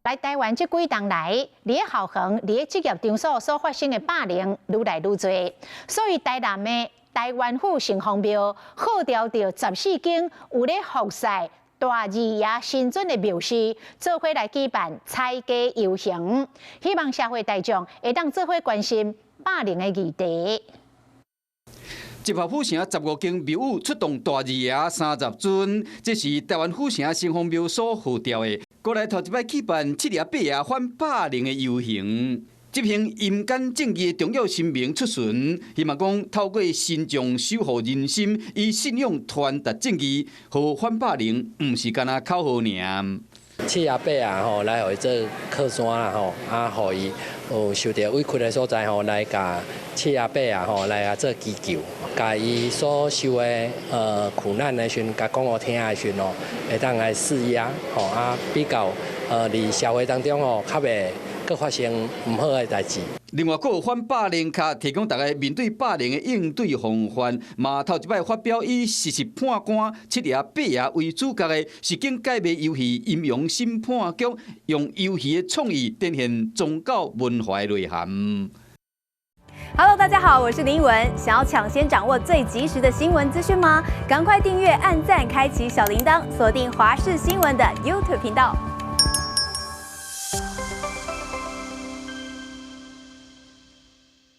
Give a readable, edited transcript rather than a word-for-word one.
來台灣這幾冬來，佇咧校園、佇咧職業場所所發生的霸凌愈來愈濟，所以台南的台灣府城隍廟號召著14間有咧服侍大二爺神尊的廟司，做伙來舉辦踩街遊行，希望社會大眾會當做伙關心霸凌的議題。集合府城15間廟宇出動大二爺30尊，這是台灣府城城隍廟所號召的，閣來頭一擺舉辦七爺八爺反霸凌的遊行，執行陰間正義的重要神明出巡，希望講透過神像守護人心，以信仰傳達正義，予反霸凌毋是干焦口號爾。七爺八爺吼來予伊做靠山啦吼，啊，予伊有受著委屈的所在吼，來共七爺八爺吼來共做祈求，共伊所受的苦難的時陣，共講予聽的時陣吼，會當來釋壓吼啊，比較佇社會當中吼，較袂閣發生毋好的代誌。另外，閣有反霸凌卡提供大家面對霸凌的應對方法，嘛頭一擺發表以事實判官七爺八爺為主角的實境解謎遊戲《陰陽審判局》，用遊戲的創意展現宗教文化的內涵。 Hello，大家好，我是林文。想要搶先掌握最及時的新聞資訊嗎？趕快訂閱、按讚、開啟小鈴鐺，鎖定華視新聞的 YouTube 頻道。